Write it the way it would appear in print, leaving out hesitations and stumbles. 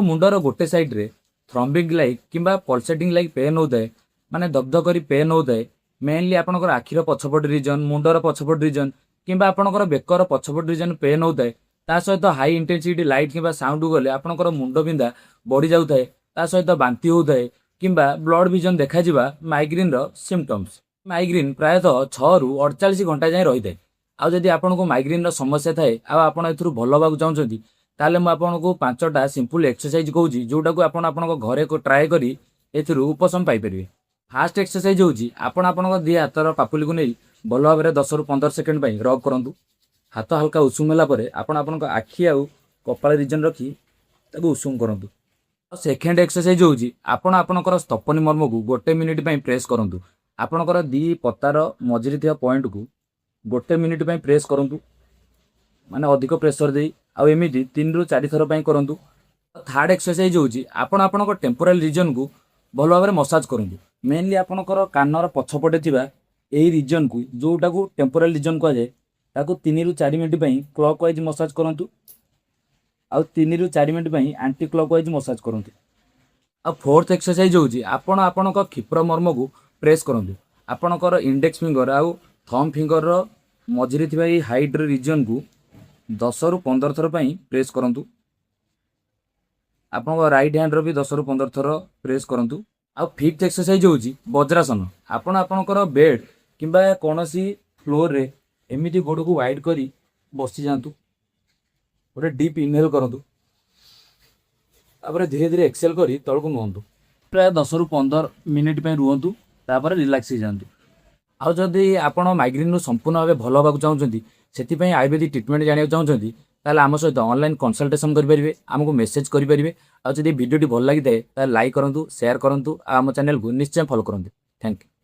ମୁଣ୍ଡର ଗୋଟେ ସାଇଡ଼୍ରେ ଥ୍ରବିଂ ଲାଇକ୍ କିମ୍ବା ପଲସେଟିଂ ଲାଇକ୍ ପେନ୍ ହେଉଥାଏ, ମାନେ ଦଗଦ କରି ପେନ୍ ହେଉଥାଏ, ମେନଲି ଆପଣଙ୍କର ଆଖିର ପଛପଟ ରିଜନ୍, ମୁଣ୍ଡର ପଛପଟ ରିଜନ୍ କିମ୍ବା ଆପଣଙ୍କର ବେକର ପଛପଟ ରିଜନ୍ ପେନ୍ ହେଉଥାଏ, ତା ସହିତ ହାଇ ଇଣ୍ଟେନ୍ସିଟି ଲାଇଟ୍ କିମ୍ବା ସାଉଣ୍ଡ ଗଲେ ଆପଣଙ୍କର ମୁଣ୍ଡ ବିନ୍ଧା ବଢ଼ି ଯାଉଥାଏ, ତା ସହିତ ବାନ୍ତି ହେଉଥାଏ କିମ୍ବା ବ୍ଲର୍ଡ ଭିଜନ ଦେଖାଯିବା ମାଇଗ୍ରେନ୍ର ସିମ୍ପଟମ୍ସ। ମାଇଗ୍ରେନ୍ ପ୍ରାୟତଃ 6ରୁ 48 ଘଣ୍ଟା ଯାଏଁ ରହିଥାଏ। ଆଉ ଯଦି ଆପଣଙ୍କୁ ମାଇଗ୍ରେନ୍ର ସମସ୍ୟା ଥାଏ ଆଉ ଆପଣ ଏଥିରୁ ଭଲ ହେବାକୁ ଚାହୁଁଛନ୍ତି, ତାହେଲେ ମୁଁ ଆପଣଙ୍କୁ ପାଞ୍ଚଟା ସିମ୍ପଲ୍ ଏକ୍ସରସାଇଜ କହୁଛି, ଯେଉଁଟାକୁ ଆପଣ ଆପଣଙ୍କ ଘରେ ଟ୍ରାଏ କରି ଏଥିରୁ ଉପଶମ ପାଇପାରିବେ। ଫାଷ୍ଟ ଏକ୍ସରସାଇଜ ହେଉଛି, ଆପଣ ଆପଣଙ୍କ ଦି ହାତର ପାପୁଲିକୁ ନେଇ ଭଲ ଭାବରେ 10ରୁ 15 ସେକେଣ୍ଡ ପାଇଁ ରବ୍ କରନ୍ତୁ। ହାତ ହାଲକା ଉଷୁମ ହେଲା ପରେ ଆପଣ ଆପଣଙ୍କ ଆଖି ଆଉ କପାଳ ରିଜନ୍ ରଖି ତାକୁ ଉଷୁମ କରନ୍ତୁ। ଆଉ ସେକେଣ୍ଡ ଏକ୍ସରସାଇଜ ହେଉଛି, ଆପଣ ଆପଣଙ୍କର ସ୍ତପନୀ ମର୍ମକୁ ଗୋଟେ ମିନିଟ୍ ପାଇଁ ପ୍ରେସ୍ କରନ୍ତୁ। ଆପଣଙ୍କର ଦି ପତାର ମଝିରେ ଥିବା ପଏଣ୍ଟକୁ ଗୋଟେ ମିନିଟ୍ ପାଇଁ ପ୍ରେସ୍ କରନ୍ତୁ, ମାନେ ଅଧିକ ପ୍ରେସର ଦେଇ। ଆଉ ଏମିତି 3ରୁ 4 ଥର ପାଇଁ କରନ୍ତୁ। ଥାର୍ଡ ଏକ୍ସରସାଇଜ ହେଉଛି, ଆପଣ ଆପଣଙ୍କ ଟେମ୍ପୋରାଲ ରିଜନକୁ ଭଲ ଭାବରେ ମସାଜ କରନ୍ତୁ। ମେନଲି ଆପଣଙ୍କର କାନର ପଛପଟେ ଥିବା ଏଇ ରିଜନକୁ, ଯେଉଁଟାକୁ ଟେମ୍ପୋରାଲ ରିଜନ କୁହାଯାଏ, ତାକୁ 3ରୁ 4 ମିନିଟ୍ ପାଇଁ କ୍ଲକ୍ ୱାଇଜ୍ ମସାଜ କରନ୍ତୁ ଆଉ 3ରୁ 4 ମିନିଟ୍ ପାଇଁ ଆଣ୍ଟି କ୍ଲକ୍ ୱାଇଜ୍ ମସାଜ କରନ୍ତୁ। ଆଉ ଫୋର୍ଥ ଏକ୍ସରସାଇଜ ହେଉଛି, ଆପଣ ଆପଣଙ୍କ କ୍ଷିପ୍ର ମର୍ମକୁ ପ୍ରେସ୍ କରନ୍ତୁ। ଆପଣଙ୍କର ଇଣ୍ଡେକ୍ସ ଫିଙ୍ଗର ଆଉ ଥମ୍ ଫିଙ୍ଗରର ମଝିରେ ଥିବା ଏଇ ହାଇଟ୍ର ରିଜନକୁ 10ରୁ 15 ଥର ପାଇଁ ପ୍ରେସ୍ କରନ୍ତୁ। ଆପଣଙ୍କ ରାଇଟ୍ ହ୍ୟାଣ୍ଡର ବି 10ରୁ 15 ଥର ପ୍ରେସ୍ କରନ୍ତୁ। ଆଉ ଫିଫ୍ଥ ଏକ୍ସରସାଇଜ ହେଉଛି ବଜ୍ରାସନ। ଆପଣ ଆପଣଙ୍କର ବେଡ୍ କିମ୍ବା କୌଣସି ଫ୍ଲୋରରେ ଏମିତି ଗୋଡ଼କୁ ୱାଇଡ୍ କରି ବସିଯାଆନ୍ତୁ। ଗୋଟେ ଡିପ୍ ଇନହେଲ୍ କରନ୍ତୁ, ତାପରେ ଧୀରେ ଧୀରେ ଏକ୍ସହେଲ୍ କରି ତଳକୁ ନୁହନ୍ତୁ। ପ୍ରାୟ 10ରୁ 15 ମିନିଟ୍ ପାଇଁ ରୁହନ୍ତୁ, ତାପରେ ରିଲାକ୍ସ ହେଇଯାଆନ୍ତୁ। ଆଉ ଯଦି ଆପଣ ମାଇଗ୍ରେନ୍ରୁ ସମ୍ପୂର୍ଣ୍ଣ ଭାବେ ଭଲ ହେବାକୁ ଚାହୁଁଛନ୍ତି, ସେଥିପାଇଁ ଆୟୁର୍ବେଦିକ ଟ୍ରିଟମେଣ୍ଟ ଜାଣିବାକୁ ଚାହୁଁଛନ୍ତି, ତାହେଲେ ଆମ ସହିତ ଅନଲାଇନ୍ କନସଲଟେସନ୍ କରିପାରିବେ, ଆମକୁ ମେସେଜ୍ କରିପାରିବେ। ଆଉ ଯଦି ଭିଡ଼ିଓଟି ଭଲ ଲାଗିଥାଏ, ତାହେଲେ ଲାଇକ୍ କରନ୍ତୁ, ସେୟାର କରନ୍ତୁ ଆଉ ଆମ ଚ୍ୟାନେଲକୁ ନିଶ୍ଚୟ ଫଲୋ କରନ୍ତୁ। Thank you.